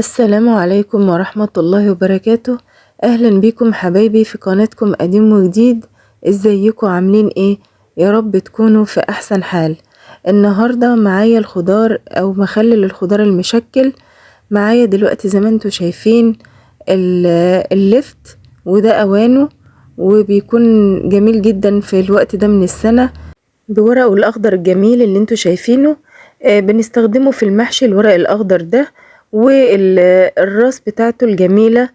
السلام عليكم ورحمة الله وبركاته. أهلا بكم حبايبي في قناتكم قديم وجديد. ازيكم عاملين ايه؟ يا رب تكونوا في احسن حال. النهاردة معايا الخضار او مخلل الخضار المشكل. معايا دلوقتي زي ما انتم شايفين اللفت، وده اوانه وبيكون جميل جدا في الوقت ده من السنة بورقه الاخضر الجميل اللي انتم شايفينه. بنستخدمه في المحشي الورق الاخضر ده، والراس بتاعته الجميلة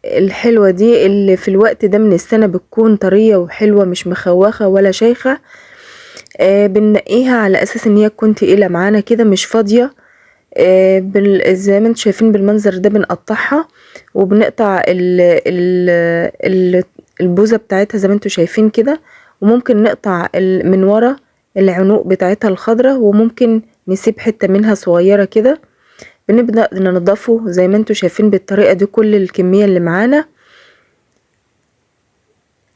الحلوة دي اللي في الوقت ده من السنة بتكون طرية وحلوة، مش مخوخة ولا شيخة. بننقيها على اساس ان هي تكون تقيلة معانا كده، مش فاضية. زي ما انتم شايفين بالمنظر ده بنقطعها، وبنقطع البوزة بتاعتها زي ما انتم شايفين كده، وممكن نقطع من ورا العنوق بتاعتها الخضرة، وممكن نسيب حتة منها صغيرة كده. بنبدأ ننضفه زي ما انتم شايفين بالطريقة دي كل الكمية اللي معانا.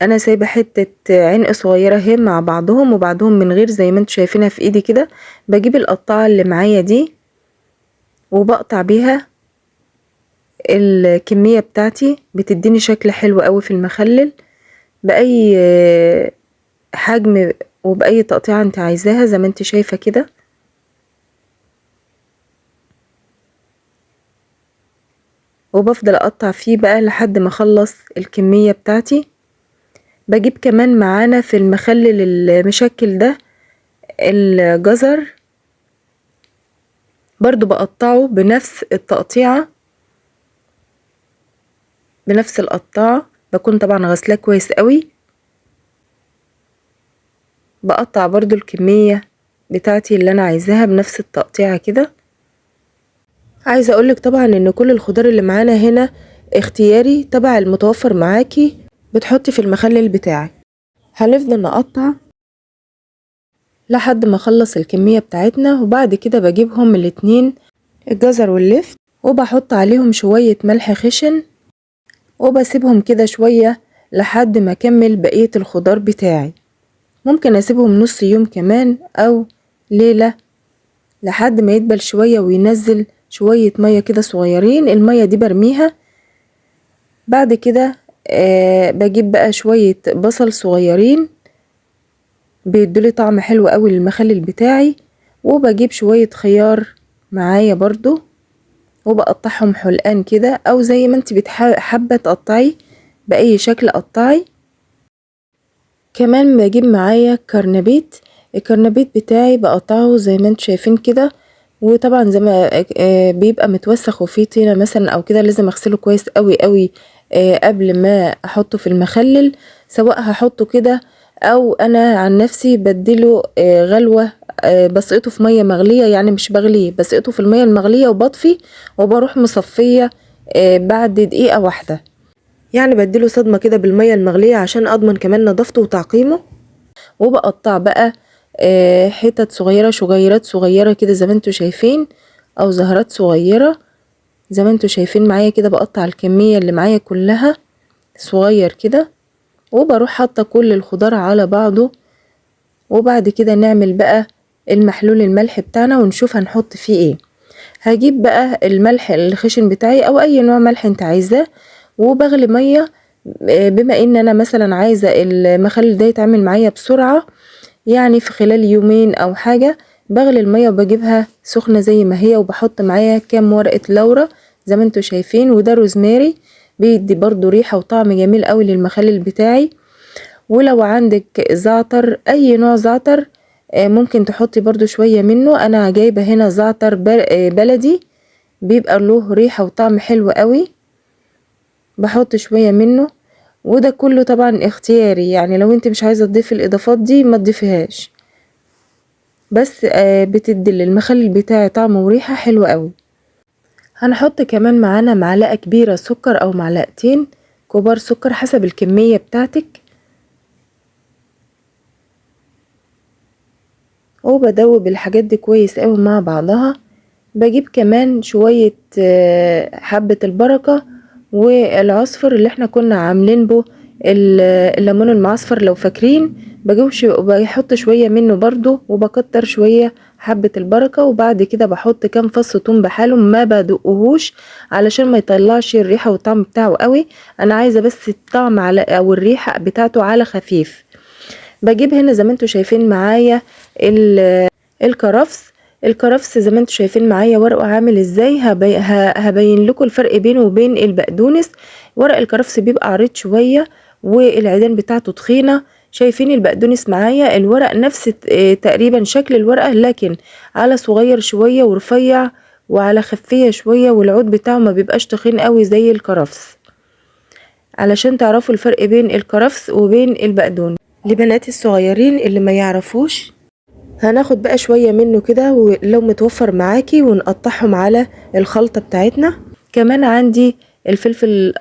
انا سايبة حتة عنق صغيرة اهي مع بعضهم، وبعضهم من غير زي ما انتم شايفينها في ايدي كده. بجيب القطاعة اللي معايا دي وبقطع بيها الكمية بتاعتي، بتديني شكل حلو قوي في المخلل بأي حجم وبأي تقطيعة انت عايزاها زي ما انت شايفة كده. وبفضل اقطع فيه بقى لحد ما اخلص الكمية بتاعتي. بجيب كمان معانا في المخلل المشكل ده الجزر، برضو بقطعه بنفس التقطيعة بنفس القطاعة، بكون طبعا غسلاه كويس قوي. بقطع برضو الكمية بتاعتي اللي انا عايزاها بنفس التقطيعة كده. عايزة اقولك طبعا ان كل الخضار اللي معانا هنا اختياري تبع المتوفر معاكي، بتحطي في المخلل بتاعك. هنفضل نقطع لحد ما اخلص الكمية بتاعتنا، وبعد كده بجيبهم الاتنين الجزر واللفت، وبحط عليهم شوية ملح خشن، وبسيبهم كده شوية لحد ما اكمل بقية الخضار بتاعي. ممكن اسيبهم نص يوم كمان او ليلة لحد ما يدبل شوية وينزل شوية مية كده صغيرين. المية دي برميها. بعد كده بجيب بقى شوية بصل صغيرين بيدولي طعم حلو قوي للمخلل بتاعي، وبجيب شوية خيار معايا برضو وبقطعهم حلقان كده، او زي ما انت حابة تقطعي بأي شكل قطعي. كمان بجيب معايا كرنبيت، الكرنبيت بتاعي بقطعه زي ما انتم شايفين كده، وطبعا زي ما بيبقى متوسخ وفيه طينة مثلا او كده لازم اغسله كويس قوي قوي قبل ما احطه في المخلل، سواء هحطه كده او انا عن نفسي بديله غلوة، بسقطه في مية مغلية، يعني مش بغليه، بسقطه في المية المغلية وبطفي وبروح مصفية بعد دقيقة واحدة، يعني بديله صدمة كده بالمية المغلية عشان اضمن كمان نظافته وتعقيمه. وبقطع بقى حتت صغيرة، شجيرات صغيرة كده زي ما انتوا شايفين، او زهرات صغيرة زي ما انتوا شايفين معايا كده. بقطع الكمية اللي معايا كلها صغير كده، وبروح حاطة كل الخضار على بعضه. وبعد كده نعمل بقى المحلول الملح بتاعنا ونشوف هنحط فيه ايه. هجيب بقى الملح الخشن بتاعي او اي نوع ملح انت عايزاه، وبغلي مية. بما ان انا مثلا عايزة المخلل ده يتعمل معايا بسرعة، يعني في خلال يومين او حاجة، بغلي المية وبجيبها سخنة زي ما هي، وبحط معايا كام ورقة لورا زي ما انتوا شايفين، وده روزماري بيدي برضو ريحة وطعم جميل قوي للمخلل بتاعي. ولو عندك زعتر، اي نوع زعتر، ممكن تحطي برضو شوية منه. انا جايبة هنا زعتر بلدي بيبقى له ريحة وطعم حلو قوي، بحط شوية منه. وده كله طبعا اختياري، يعني لو انت مش عايزة تضيفي الاضافات دي ما تضيفيهاش، بس بتدي للمخلل بتاعي طعم وريحة حلوة قوي. هنحط كمان معانا معلقة كبيرة سكر او معلقتين كبار سكر حسب الكمية بتاعتك، وبدوب الحاجات دي كويس قوي مع بعضها. بجيب كمان شوية حبة البركة والعصفر اللي احنا كنا عاملين به الليمون المعصفر لو فاكرين، بحط شوية منه برضو، وبكتر شوية حبة البركة. وبعد كده بحط كام فص توم بحاله، ما بدقهوش علشان ما يطلعش الريحة والطعم بتاعه قوي، انا عايزة بس الطعم على او الريحة بتاعته على خفيف. بجيب هنا زي ما انتوا شايفين معايا الكرفس. الكرفس زي ما انتوا شايفين معايا ورقة عامل ازاي، هبين لكم الفرق بينه وبين البقدونس. ورق الكرفس بيبقى عريض شوية والعيدان بتاعته تخينة. شايفين البقدونس معايا الورق نفس تقريبا شكل الورقة، لكن على صغير شوية ورفيع وعلى خفية شوية، والعود بتاعه ما بيبقاش تخين قوي زي الكرفس، علشان تعرفوا الفرق بين الكرفس وبين البقدونس. لبناتي الصغيرين اللي ما يعرفوش، هناخد بقى شوية منه كده ولو متوفر معاكي، ونقطعهم على الخلطة بتاعتنا. كمان عندي الفلفل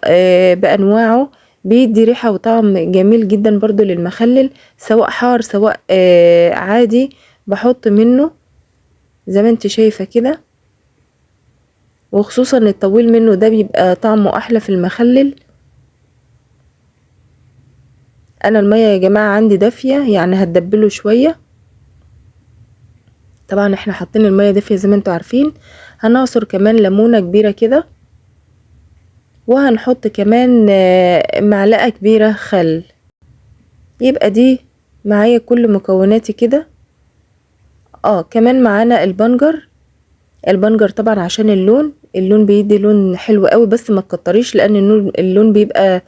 بأنواعه، بيدي ريحة وطعم جميل جدا برضو للمخلل، سواء حار سواء عادي. بحط منه زي ما انت شايفة كده، وخصوصا الطويل منه ده بيبقى طعمه احلى في المخلل. انا المية يا جماعة عندي دافية، يعني هتدبله شوية. طبعا احنا حاطين المية دافية زي ما انتوا عارفين. هنعصر كمان ليمونة كبيرة كده، وهنحط كمان معلقة كبيرة خل. يبقى دي معايا كل مكوناتي كده. كمان معانا البنجر. البنجر طبعا عشان اللون، اللون بيدي لون حلو قوي، بس ما تكتريش لان اللون بيبقى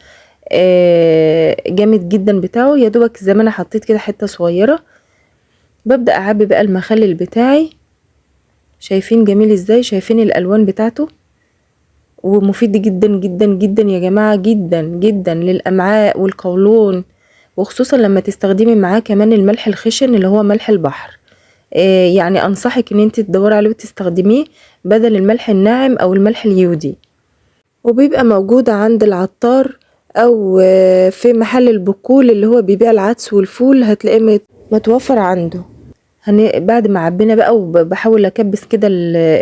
جامد جدا بتاعه. يا دوبك زي ما انا حطيت كده حتة صغيرة. ببدأ اعبي بقى المخلل بتاعي. شايفين جميل ازاي؟ شايفين الالوان بتاعته؟ ومفيد جدا جدا جدا يا جماعة، جدا جدا للامعاء والقولون، وخصوصا لما تستخدمي معاه كمان الملح الخشن اللي هو ملح البحر. يعني انصحك ان انت تدوري عليه وتستخدميه بدل الملح الناعم او الملح اليودي. وبيبقى موجود عند العطار او في محل البقول اللي هو بيبيع العدس والفول، هتلاقيه متوفر عنده. بعد ما عبينا بقى، وبحاول اكبس كده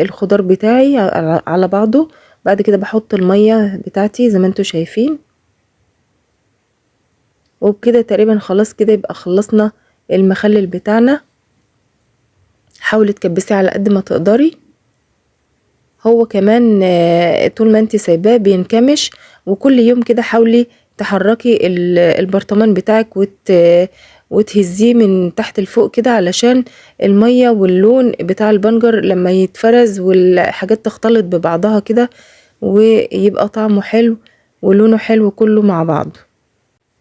الخضار بتاعي على بعضه. بعد كده بحط المية بتاعتي زي ما انتوا شايفين، وبكده تقريبا خلاص كده يبقى خلصنا المخلل بتاعنا. حاولي تكبسيه على قد ما تقدري. هو كمان طول ما انت سايباه بينكمش، وكل يوم كده حاولي تحركي البرطمان بتاعك وتهزيه من تحت لفوق كده، علشان المية واللون بتاع البنجر لما يتفرز والحاجات تختلط ببعضها كده، ويبقى طعمه حلو ولونه حلو كله مع بعضه.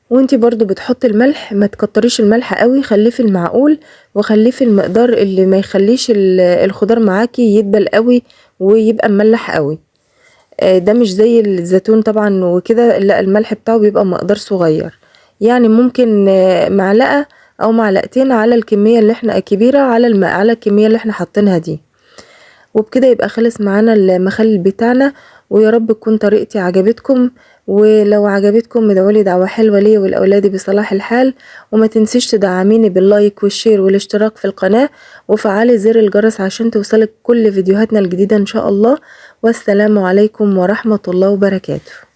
وانتي برضو بتحطي الملح، ما تكتريش الملح قوي، خليه في المعقول وخليه في المقدار اللي ما يخليش الخضار معاكي يدبل قوي ويبقى مملح قوي. ده مش زي الزيتون طبعا وكده، لا الملح بتاعه بيبقى مقدار صغير، يعني ممكن معلقة او معلقتين على الكمية اللي احنا كبيرة، على الكمية اللي احنا حاطينها دي. وبكده يبقى خلص معانا المخلل بتاعنا. ويا رب تكون طريقتي عجبتكم، ولو عجبتكم ادعولي دعوة حلوة ليا ولأولادي بصلاح الحال، وما تنسيش تدعميني بال like وال share والاشتراك في القناة، وفعلي زر الجرس عشان توصلك كل فيديوهاتنا الجديدة ان شاء الله. والسلام عليكم ورحمة الله وبركاته.